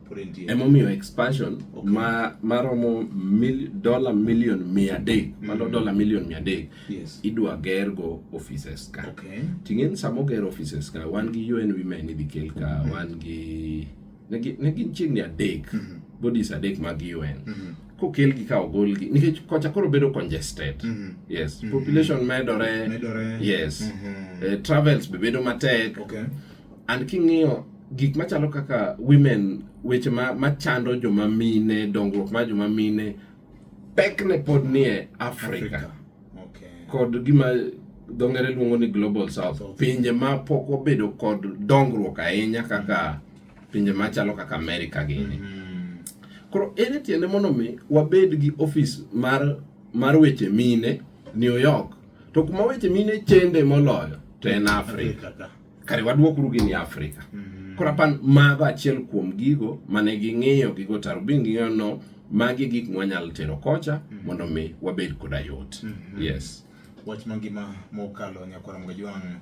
Pod entie. Emomiyo expansion ma maromo dola milion 300, mano dola milion 300 idwa gergo offices ka. Ting'e ni sama oger offices ka, wan gi UN Women idhi kel ka, wan gi ne gin chiegni adek, bodies adek mag UN. Kokelgi ka ogolgi, nikech kocha koro bedo congested. Yes, population medore. Medore. Yes. Travels be bedo matek. And king'iyo gik machalo kaka women, weche ma machando joma mine, dongruok mar joma mine, pekne pod nie Africa. Africa. Kod gima dho ngere luongo ni Global South, South. Pinje ma pok obedo kod dongruok ahinya kaka pinje machalo kaka America gini. Koro ere tiende mondo mi wabed gi office mar weche mine New York, to kuma weche mine chende moloyo to en Africa? Africa ka. Kare waduokuru gini Africa. Koro apan mago achiel kuom gigo mane ging'iyo gigo tarubin ging'iyo no magi gik mwanyalo tero kocha mondo mi wabed koda yot. Yes. Wach mangima mokalo nyakwara Mgajwang'.